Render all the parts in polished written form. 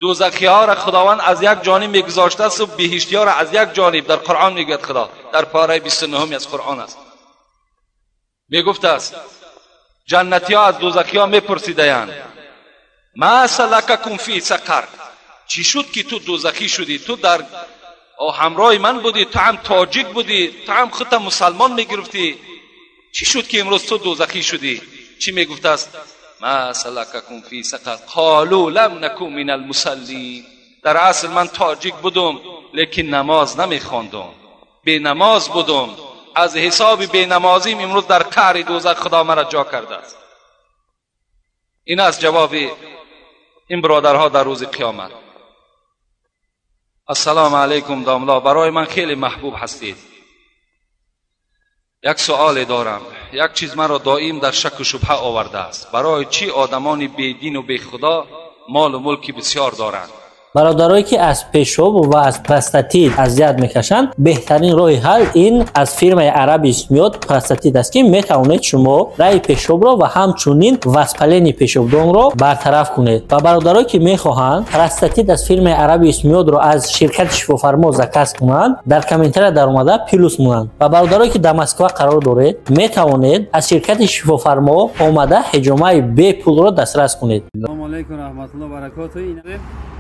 دوزخی ها را خداوند از یک جانب میگذاشته است و بهشتی ها را از یک جانب. در قرآن میگوید خدا، در پاره 29 از قرآن است، میگفت است جنتی ها از دوزخی ها میپرسیدند ما سلککم فی سقر، چی شد که تو دوزخی شدی؟ تو در همراه من بودی، تو هم تاجیک بودی، تو هم خودت مسلمان میگرفتی، چی شد که امروز تو دوزخی شدی؟ چی میگفت است؟ ما سلککم فی سقر قالوا لم نکن من المصلین. در اصل من تاجیک بودم لیکن نماز نمیخواندم، بی نماز بودم، از حساب بی نمازیم امروز در قعر دوزخ خدا مرا جا کرده است. این از جواب این برادرها در روز قیامت. السلام علیکم داملا، برای من خیلی محبوب هستید. یک سوال دارم، یک چیز مرا دائم در شک و شبهه آورده است. برای چی آدمان بی دین و بی خدا مال و ملکی بسیار دارند؟ Бародарое ки аз пешоб ва аз простатит азият мекашанд, беҳтарин роҳи ҳал ин аз фирмаи Арабис миёд простатит аст, ки метавонед шумо раи пешобро ва ҳамчунин воспаление пешобдонро бартараф кунед. Ва бародарое ки мехоҳанд простатит аз фирмаи Арабис миёдро аз ширкати Шифофармо заказ кунанд, дар комментария даромада плюс монанд. Ва бародарое ки дар Москва қарор доред, метавонед аз ширкати Шифофармо омада ҳиҷомаи бепулро дастрас кунед. Салому алайкум раҳматулло баракоту.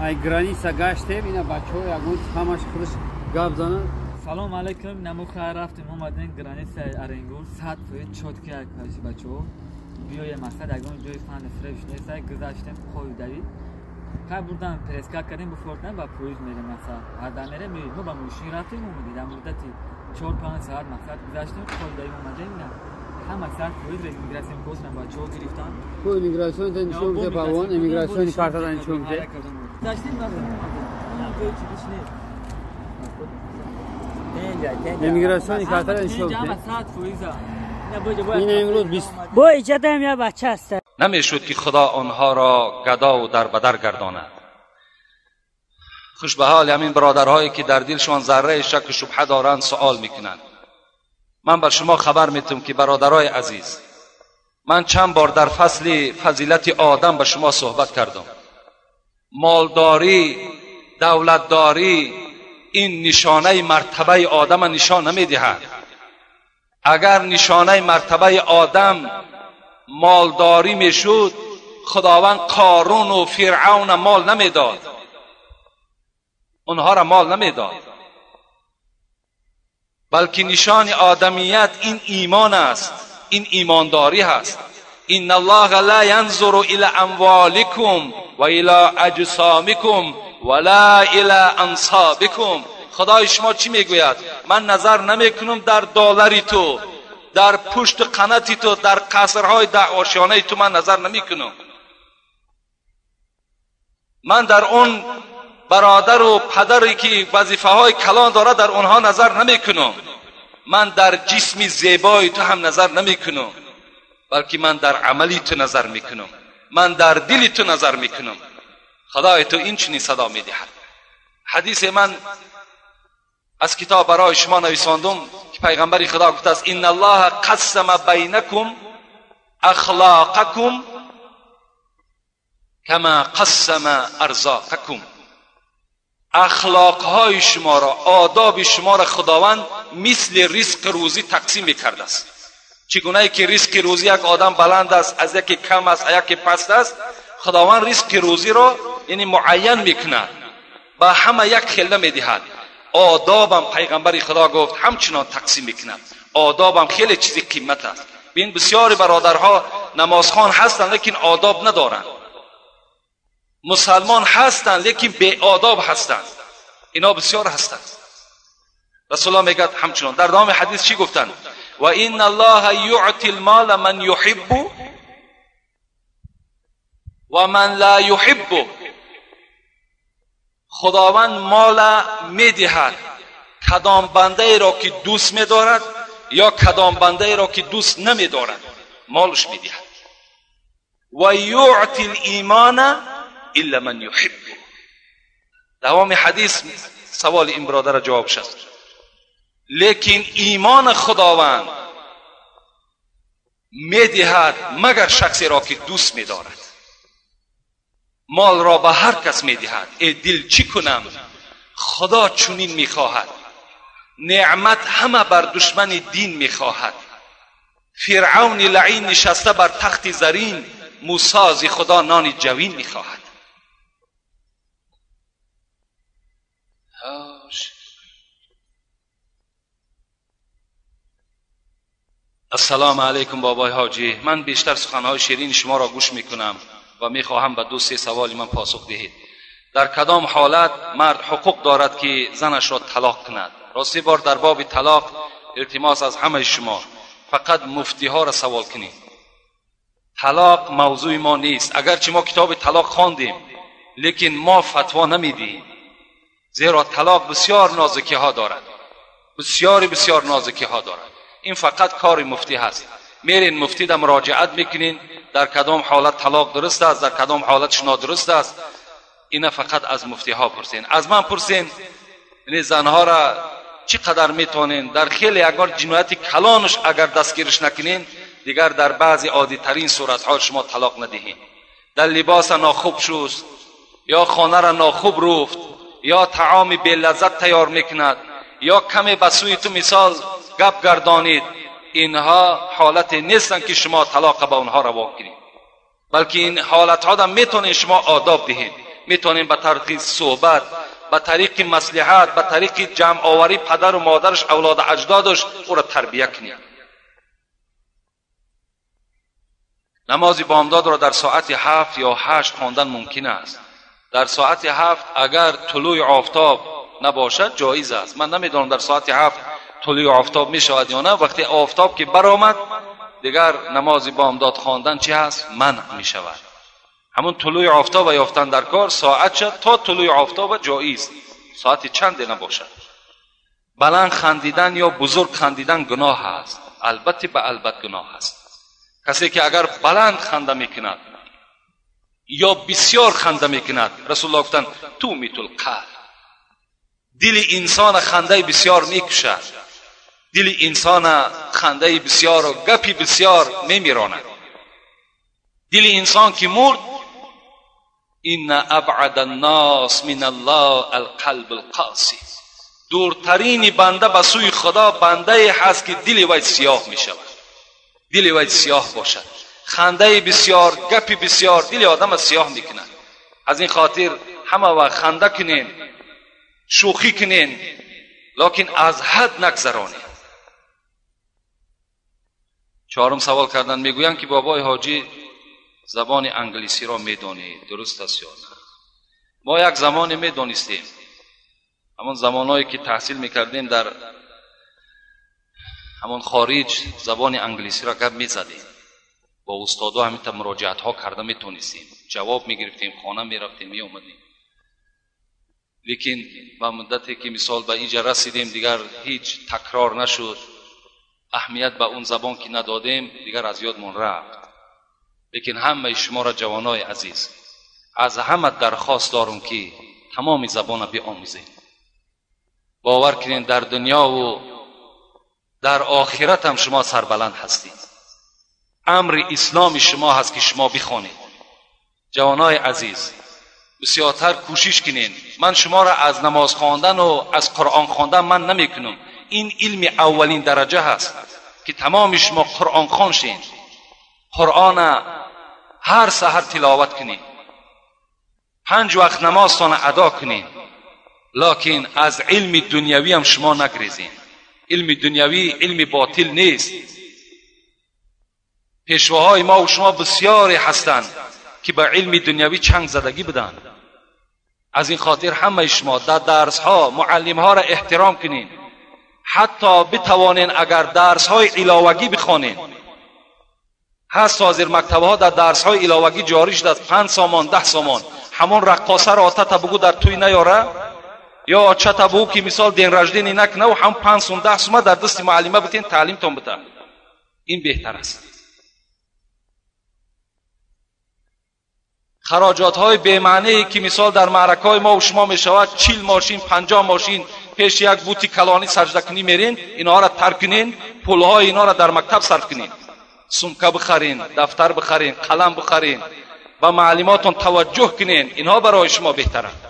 Ай граница гаштем, ина бачаҳо ягон ҳамаш худаш гап занад. Салом алайкум, намо хайр рафтем омадем границаи Оренгур, 100% чётко як паши бачаҳо. Биёе мақсад ягон ҷои фани фреш нест, гузаштем қоидави. Хай бурдан перескак кардем, буфортан ба поезд мерем мақсад. Ҳарда мерем, мо ба мошин рафтем омадем. Дар муддати 4-5 соат мақсад гузаштем, қоидави омадем. Ҳама 100% иммигратсион косна бачаҳо гирифтан. Ку иммигратсион нишон бите, палвон иммигратсиони картадан нишон бите. Гузаштем рафтем омадем. Ҷои чизиш нест. Иммигратсиони картадан нишон бите. 100%. Ин имрӯз 20 бо иҷадаем як бача аст. نمیشد که خدا آنها را گدا و در بدر گرداند. خوش به حال همین برادرهایی که در دلشان ذره شک و شبهه دارند سوال میکنند. من بر شما خبر میتم که برادرای عزیز، من چند بار در فصل فضیلت آدم به شما صحبت کردم. مالداری، دولتداری این نشانه مرتبه آدم نشان نمیدهد. اگر نشانه مرتبه آدم مالداری میشد، خداوند قارون و فرعون مال نمیداد، اونها را مال نمیداد، بلکه نشان آدمیت این ایمان است، این ایمانداری هست. ان الله لا ینظر الى اموالکم و الى اجسامکم ولا الى انصابکم. خدای شما چی میگوید؟ من نظر نمیکنم در دلاری تو، در پشت قناتی تو، در قصرهای در آشیانه تو من نظر نمیکنم. من در اون برادر و پدری که وظیفه های کلان داره در اونها نظر نمیکنم. من در جسم زیبای تو هم نظر نمیکنم، بلکه من در عملی تو نظر میکنم، من در دل تو نظر میکنم. خدای تو این چنین صدا میدهد. حدیث من از کتاب برای شما نویساندم که پیغمبر خدا گفته است ان الله قسم بینکم اخلاقکم کما قسم ارزاقکم. اخلاقهای شما را، آداب شما را خداوند مثل رزق روزی تقسیم میکرده است. چگونه که رزق روزی یک آدم بلند است، از یکی کم است، از یکی پست است، خداوند رزق روزی را یعنی معین میکند، به همه یک خله میدهد. آدابم پیغمبر خدا گفت همچنان تقسیم میکند. آدابم خیلی چیزی قیمت است. ببین بسیاری برادرها نمازخوان هستند لیکن آداب ندارند، مسلمان هستند لیکن بی آداب هستند، اینا بسیار هستند. رسول الله میگه همچنان در دام حدیث چی گفتند؟ و ان الله یعطی المال من یحب و من لا یحب. خداوند مال میدهد کدام بنده ای را که دوست میدارد یا کدام بنده ای را که دوست نمیدارد، مالش میدهد. و یعطی الایمان الا من یحب. دوام حدیث سوال این برادر جواب شد. لیکن ایمان خداوند میدهد مگر شخصی را که دوست میدارد. مال را به هر کس میدهد. ای دل چی کنم، خدا چنین میخواهد. نعمت همه بر دشمن دین میخواهد. فرعون لعین نشسته بر تخت زرین، موسی از خدا نان جوین میخواهد. السلام علیکم بابای حاجی، من بیشتر سخنهای شیرین شما را گوش میکنم و میخواهم به 2-3 سوال من پاسخ دهید. در کدام حالت مرد حقوق دارد که زنش را طلاق کند؟ راستی بار در باب طلاق التماس از همه شما، فقط مفتی ها را سوال کنید. طلاق موضوع ما نیست، اگرچه ما کتاب طلاق خواندیم لیکن ما فتوا نمیدیم، زیرا طلاق بسیار نازکی ها دارد، بسیار بسیار نازکی ها دارد. این فقط کار مفتی هست. میرین مفتی در مراجعت میکنین، در کدام حالت طلاق درست است، در کدام حالتش نادرست است، اینا فقط از مفتی ها پرسین. از من پرسین یعنی زنها را چقدر میتونین در خیلی اگر جنایت کلانش اگر دستگیرش نکنین، دیگر در بعضی عادی ترین صورت ها شما طلاق ندهین. در لباس ناخوب شست، یا خانه را ناخوب رفت، یا طعام بی لذت تیار میکند، یا کمی به سوی تو مثال گپ گردانید، اینها حالت نیستن که شما طلاق به اونها روا کنید، بلکه این حالت ها میتونین شما آداب دهید، میتونین به طریق صحبت، به طریق مصلحت، به طریق جمع آوری پدر و مادرش، اولاد اجدادش، او را تربیه کنید. نماز بامداد را در ساعت 7 یا 8 خواندن ممکن است. در ساعت 7 اگر طلوع آفتاب نباشد جایز است. من نمیدانم در ساعت 7 طلوع آفتاب می شود یا نه. وقتی آفتاب که برآمد دیگر نماز بامداد خواندن چی هست؟ منع می شود. همون طلوع آفتاب یافتن در کار ساعت شد تا طلوع آفتاب جایز، ساعت چند نباشد. بلند خندیدن یا بزرگ خندیدن گناه است، البته به البته گناه است. کسی که اگر بلند خنده میکند یا بسیار خنده میکند، رسول الله گفتند تومیت القلب، دل انسان خنده بسیار میکشد، دل انسان خنده بسیار و گپی بسیار میمیراند. دل انسان که مرد، ان ابعد الناس من الله القلب القاسی، دورترین بنده به سوی خدا بنده هست که دل وی سیاه میشود، دل وی سیاه باشد. خنده بسیار، گپی بسیار دل آدم سیاه میکند. از این خاطر همه وقت خنده کنین، شوخی کنین، لکن از حد نگذرانین. چهارم سوال کردن، میگویند که بابای حاجی زبان انگلیسی را میدانید، درست است یا نه؟ ما یک زمانی میدانستیم، همان زمانهایی که تحصیل میکردیم در همان خارج زبان انگلیسی را گپ میزدیم، با استادا همین مراجعت ها کرده میتونستیم، جواب میگرفتیم، خانه میرفتیم میومدیم. لیکن با مدتی که مثال به اینجا رسیدیم دیگر هیچ تکرار نشد، اهمیت به اون زبان که ندادیم دیگر از یادمون رفت. لیکن همه شما را جوانای عزیز از همه درخواست دارم که تمام زبان را بیاموزید. باور کنین در دنیا و در آخرت هم شما سربلند هستید. امر اسلام شما هست که شما بخوانید. جوانای عزیز بسیارتر کوشش کنین. من شما را از نماز خواندن و از قرآن خواندن من نمیکنم، این علم اولین درجه هست که تمام شما قرآن خوان شین، قرآن هر سحر تلاوت کنین، 5 وقت نمازتان ادا کنین، لکن از علم دنیوی هم شما نگریزین. علم دنیوی علم باطل نیست. پیشواهای ما و شما بسیاری هستند که به علم دنیوی چنگ زدگی بدن. از این خاطر همه شما در درس ها معلم ها را احترام کنین، حتی بتوانین اگر درس های علاوگی بخوانین. هست حاضر مکتب ها در درس های علاوگی جاری شده است، 5 سامان 10 سامان. همون رقاصه را آتا بگو در توی نیاره، یا چتا بگو که مثال دین رجدینی نکنه و هم 5 سوم 10 سوم در دست معلمه بتین تعلیم تون بده. این بهتر است. خراجات های بی‌معنی که مثال در معرکه های ما و شما می شود، 40 ماشین 50 ماشین پیش یک بوتی کلانی سجده کنی میرین، اینها را ترک کنین، پول های اینها را در مکتب صرف کنین، سمکه بخرین، دفتر بخرین، قلم بخرین، به معلماتون توجه کنین، اینها برای شما بهترند.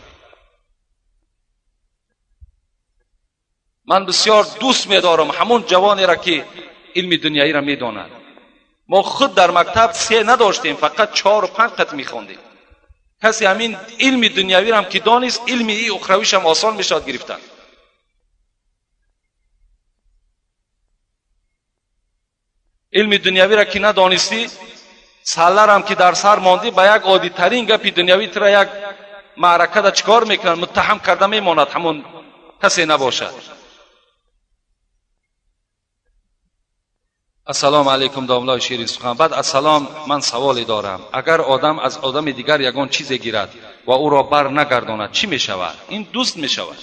من بسیار دوست می‌دارم همون جوانی را که علم دنیایی را می‌داند. ما خود در مکتب 3 نداشتیم، فقط 4 و 5 قط می‌خواندیم. کسی همین علم دنیوی را هم که دانست، علم ای اخرویش هم آسان میشد گرفتن. علم دنیوی را که ندانستی، سالار هم که در سر ماندی، با یک عادی ترین گپی دنیوی تر یک معرکه دا چکار میکنن، متهم کرده میماند، همون کسی نباشد. السلام علیکم داملای شیرین سخن. بعد از سلام من سوالی دارم. اگر آدم از آدم دیگر یگان چیز گیرد و او را بر نگرداند چی می شود؟ این دوست می شود.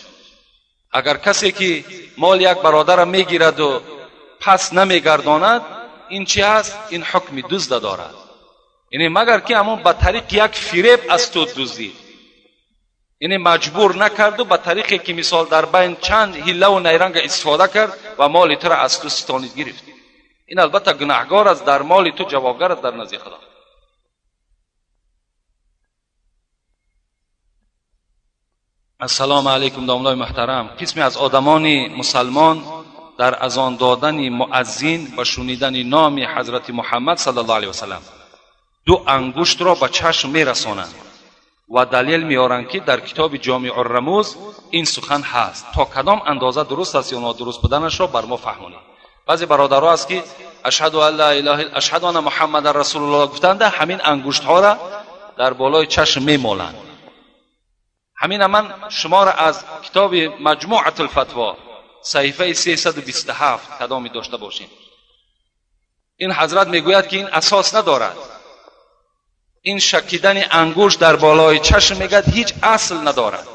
اگر کسی که مال یک برادر را می گیرد و پس نمی گرداند، این چی هست؟ این حکم دزد دارد. یعنی مگر که همون به طریق یک فریب از تو دزدید، یعنی مجبور نکرد و به طریقی که مثال در بین چند حیله و نیرنگ استفاده کرد و مال تو را از تو ستانید گرفت. این البته گناهگار است، در مال تو جوابگر است در نزد خدا. السلام علیکم داملای محترم. قسمی از آدمان مسلمان در اذان دادن مؤذن و شنیدن نام حضرت محمد صلی الله علیه و سلم 2 انگشت را به چشم میرسانند و دلیل میارند که در کتاب جامع الرموز این سخن هست. تا کدام اندازه درست است یا نادرست بودنش را بر ما فهمانید. بعضی برادرها است که اشهد ان لا اله الا اشهد ان محمد رسول الله گفتند، همین انگشت ها را در بالای چشم میمالند. همین من شما را از کتاب مجموعه الفتوا صحیفه 327 کدامی داشته باشیم. این حضرت میگوید که این اساس ندارد. این شکیدن انگشت در بالای چشم میگد هیچ اصل ندارد.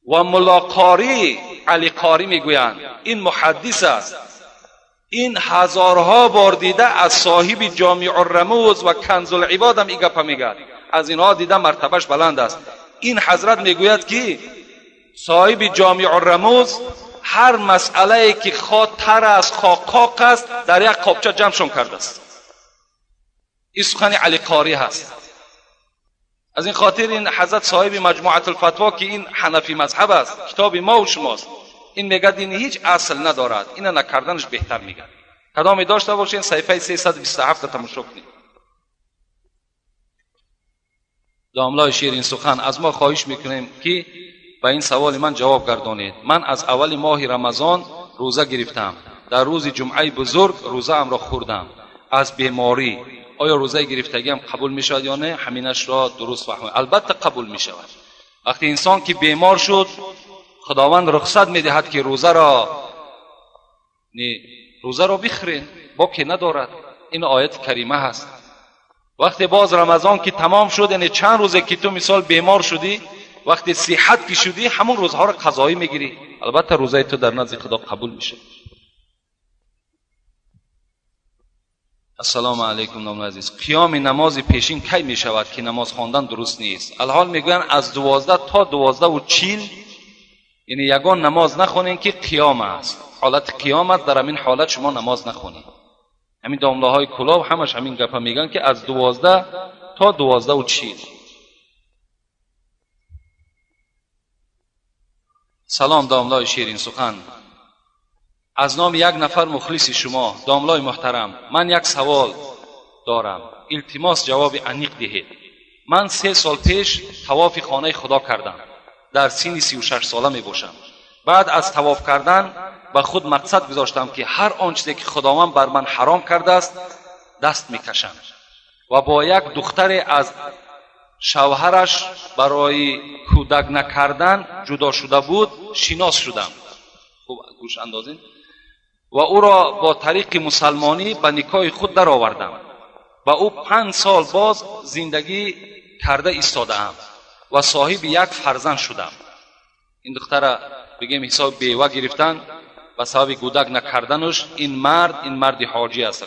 و ملاقاری علی قاری میگویند این محدث است، این هزارها بار دیده از صاحب جامع الرموز و کنز العباد هم این گپ میگه، از اینها دیده مرتبهش بلند است. این حضرت میگوید که صاحب جامع الرموز هر مسئله که خواه تر است خواه قاق است در یک قابچه جمعشون کرده است. این سخن علی قاری هست. از این خاطر این حضرت صاحب مجموعه الفتوا که این حنفی مذهب است، کتاب ما و شماست، این میگه این هیچ اصل ندارد، اینو نکردنش بهتر میگه. کدامی داشته باشین صحیفه 327 تماشا کنید. داملای شیرین سخن، از ما خواهش میکنیم که به این سوال من جواب گردانید. من از اول ماه رمضان روزه گرفتم، در روز جمعه بزرگ روزه ام را خوردم از بیماری. آیا روزه گرفتگیم قبول میشود یا نه؟ همینش را درست فهمید. البته قبول میشود. وقتی انسان که بیمار شد، خداوند رخصت میدهد که روزه را بخورین، باکی ندارد. این آیت کریمه هست. وقتی باز رمضان که تمام شد، یعنی چند روزه که تو مثال بیمار شدی، وقتی صحت که شدی، همون روزها را قضایی میگیری، البته روزه تو در نزد خدا قبول میشه. السلام علیکم نام عزیز. قیام نماز پیشین کی می شود که نماز خواندن درست نیست؟ الحال میگویند از 12 تا 12:40، یعنی یگان نماز نخونین که قیام است، حالت قیام است، در همین حالت شما نماز نخونین. همین داملاهای کلاب همش همین گپا میگن که از 12 تا 12:40. سلام داملای شیرین سخن. از نام یک نفر مخلص شما داملای محترم، من یک سوال دارم، التماس جواب انیق دهید. من 3 سال پیش طواف خانه خدا کردم، در سن 36 ساله می باشم. بعد از طواف کردن به خود مقصد گذاشتم که هر آن چیزی که خداوند بر من حرام کرده است دست میکشم و با یک دختر از شوهرش برای کودک نکردن جدا شده بود شناس شدم. خوب گوش اندازین. و او را با طریق مسلمانی به نکاح خود درآوردم. با او 5 سال باز زندگی کرده ایستاده‌ام و صاحب یک فرزند شدم. این دختر بگیم حساب بیوه گرفتن و سبب کودک نکردنش، این مرد حاجی است،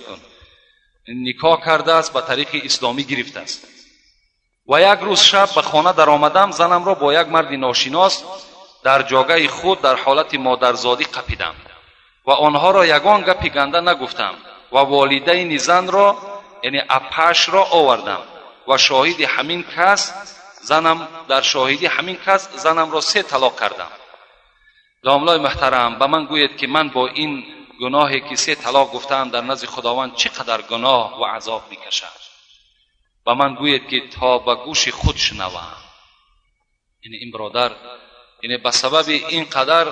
نکاح کرده است، به طریق اسلامی گرفته است. و یک روز شب به خانه در آمدم، زنم را با یک مرد ناشناس در جاگه خود در حالت مادرزادی قپیدم و آنها را یگان گپی گنده نگفتم و والدین زن را، یعنی اپش را آوردم و شاهد همین کس زنم در شاهدی همین کس زنم را 3 طلاق کردم. داملای محترم، به من گویید که من با این گناهی که 3 طلاق گفتم در نزد خداوند چقدر گناه و عذاب میکشم؟ به من گویید که تا به گوش خود شنوم. یعنی این برادر، یعنی به سبب این قدر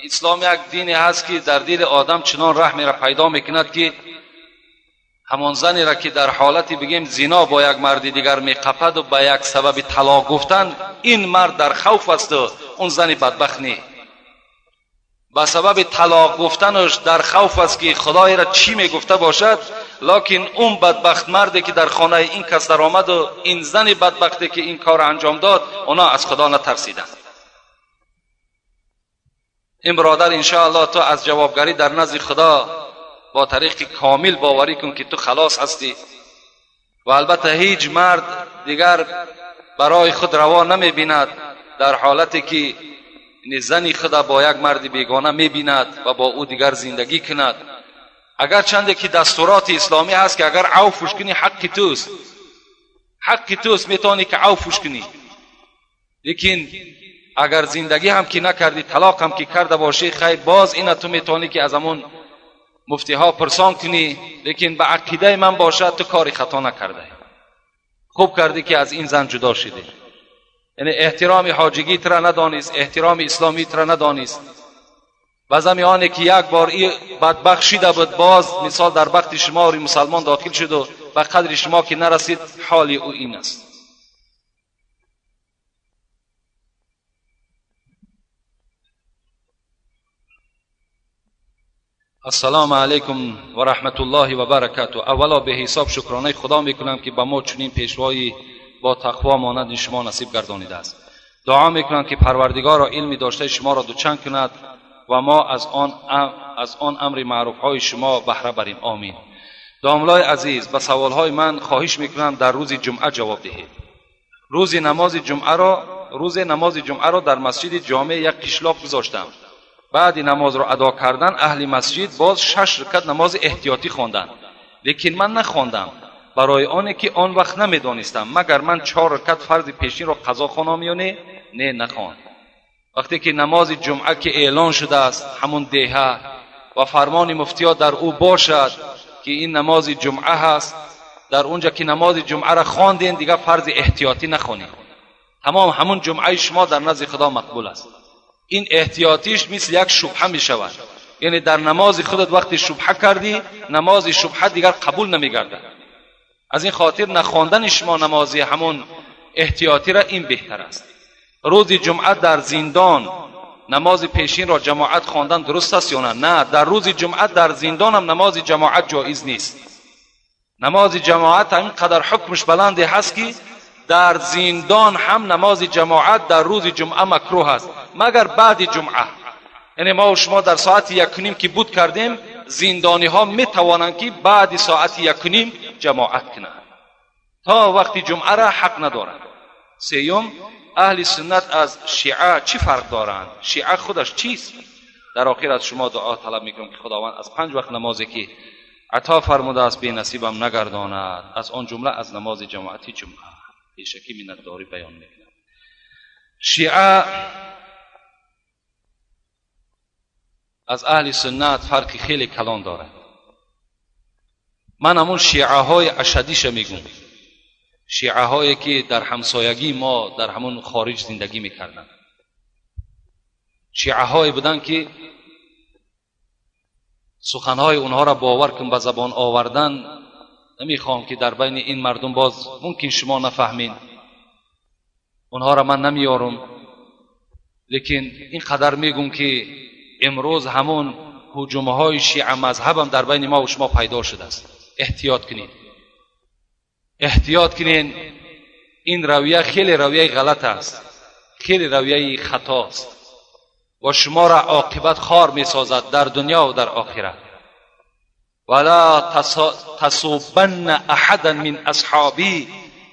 اسلام یک دینی هست که در دل آدم چنان رحمی را پیدا میکند که همان زنی را که در حالتی بگیم زنا با یک مرد دیگر میقپد و به یک سبب طلاق گفتن، این مرد در خوف است و اون زن بدبخت نی. به سبب طلاق گفتنش در خوف است که خدای را چی میگفته باشد، لکن اون بدبخت مردی که در خانه این کس در آمد و این زن بدبختی که این کار انجام داد، اونا از خدا نترسیدند. این برادر انشاءالله تو از جوابگری در نزد خدا با طریق کامل باوری کن که تو خلاص هستی. و البته هیچ مرد دیگر برای خود روا نمی بیند در حالتی که زنی خود با یک مرد بیگانه می بیند و با او دیگر زندگی کند. اگر چنده که دستورات اسلامی هست که اگر عفوش کنی حق توست، حق توست، میتونی که عفوش کنی، لیکن اگر زندگی هم که نکردی، طلاق هم که کرده باشی، خیر باز اینا تو میتونی که از همون مفتی ها پرسان کنی، لیکن به عقیده من باشد تو کاری خطا نکرده، خوب کردی که از این زن جدا شدی. یعنی احترام حاجگی تر ندانست، احترام اسلامی تر ندانست. بعضی آنه که یک بار ای بدبخت شده بود، باز مثال در بخت شما مسلمان داخل شد و به قدر شما که نرسید، حال او این است. السلام علیکم و رحمت الله و برکاته. اولا به حساب شکرانه خدا میکنم که به ما چنین پیشوایی با تقوا مانند شما نصیب گردانیده است. دعا میکنم که پروردگار را علمی داشته شما را دوچند کند و ما از آن امر معروف های شما بهره بریم. آمین. داملای عزیز، به سوال های من خواهش میکنم در روز جمعه جواب دهید. روز نماز جمعه را در مسجد جامع یک قشلاق گذاشتم. بعد نماز را ادا کردن اهل مسجد باز 6 رکعت نماز احتیاطی خواندند، لیکن من نخواندم برای آنه که آن وقت نمیدانستم مگر من 4 رکعت فرض پیشین را قضا خوانم یا نه. نه، نخوان. وقتی که نماز جمعه که اعلان شده است همون دهه و فرمان مفتیا در او باشد که این نماز جمعه هست، در اونجا که نماز جمعه را خواندین دیگه فرض احتیاطی نخوانید، تمام همون جمعه شما در نزد خدا مقبول است. این احتیاطیش مثل یک شبهه می شود، یعنی در نماز خودت وقتی شبهه کردی، نماز شبهه دیگر قبول نمی گردد. از این خاطر نخواندن شما نمازی همون احتیاطی را این بهتر است. روز جمعه در زندان نماز پیشین را جماعت خواندن درست است یا نه؟ نه، در روز جمعه در زندان هم نماز جماعت جایز نیست. نماز جماعت اینقدر حکمش بلند هست که در زندان هم نماز جماعت در روز جمعه مکروه است، مگر بعد جمعه. یعنی ما و شما در ساعت 1:30 که بود کردیم، زندانی ها می توانند که بعد ساعت 1:30 جماعت کنند، تا وقتی جمعه را حق ندارند. سیوم، اهل سنت از شیعه چی فرق دارند؟ شیعه خودش چیست؟ در آخر از شما دعا طلب میکنم که خداوند از 5 وقت نمازی که عطا فرموده است بی نصیبم نگرداند، از آن جمله از نماز جماعتی جمعه. پیشکی منتداری بیان میکنم. شیعه از اهل سنت فرق خیلی کلان دارد. من همون شیعه های اشدیش میگم، شیعه هایی که در همسایگی ما در همون خارج زندگی میکردن، شیعه هایی بودن که سخنهای اونها را باور کن به زبان آوردن نمیخوام که در بین این مردم باز ممکن شما نفهمین، اونها را من نمیارم، لیکن اینقدر میگم که امروز همون هجومه های شیعه مذهبم در بین ما و شما پیدا شده است. احتیاط کنید، احتیاط کنین. این رویه خیلی رویه غلط است، خیلی رویه خطا است و شما را عاقبت خار می سازد در دنیا و در آخرت. ولا تسبن احدا من اصحابی،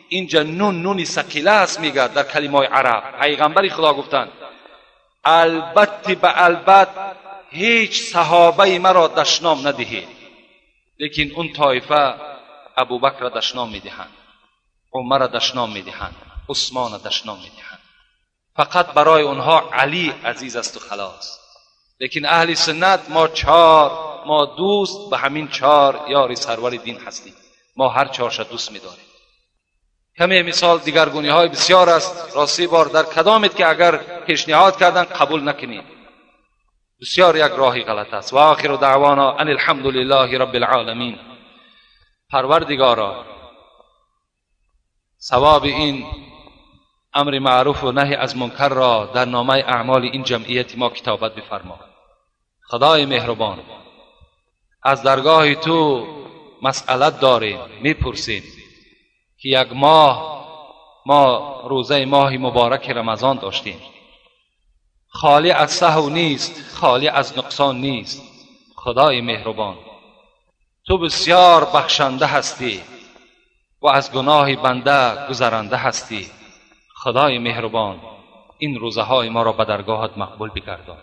اینجا نون نونی ثقیله است میگه در کلمه عرب. پیغمبر خدا گفتند البته به البت هیچ صحابه مرا دشنام ندهید، لیکن اون طایفه ابوبکر را دشنام میدهند. عمر دشنام میدهند، عثمان دشنام میدهند. فقط برای اونها علی عزیز است و خلاص. لیکن اهل سنت ما چهار، ما دوست به همین چهار یاری سرور دین هستیم. ما هر چهارش دوست میداریم. کمی مثال دیگرگونی های بسیار است. راستی بار در کدامت که اگر پیشنهاد کردن قبول نکنید، بسیار یک راهی غلط است. و آخر دعوانا ان الحمد لله رب العالمین. پروردگارا، ثواب این امر معروف و نهی از منکر را در نامه اعمال این جمعیت ما کتابت بفرما. خدای مهربان، از درگاه تو مسئلت داریم، میپرسیم که یک ماه ما روزه ماه مبارک رمضان داشتیم، خالی از سهو نیست، خالی از نقصان نیست. خدای مهربان، تو بسیار بخشنده هستی و از گناه بنده گذرنده هستی. خدای مهربان، این روزه های ما را به درگاهت مقبول بگردان.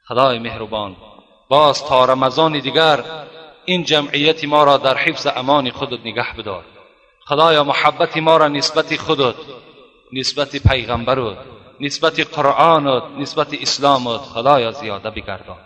خدای مهربان، باز تا رمضان دیگر این جمعیت ما را در حفظ امان خودت نگه بدار. خدایا، محبت ما را نسبت خودت، نسبت پیغمبرت، نسبت قرآنت، نسبت اسلامت خدایا زیاده بگردان.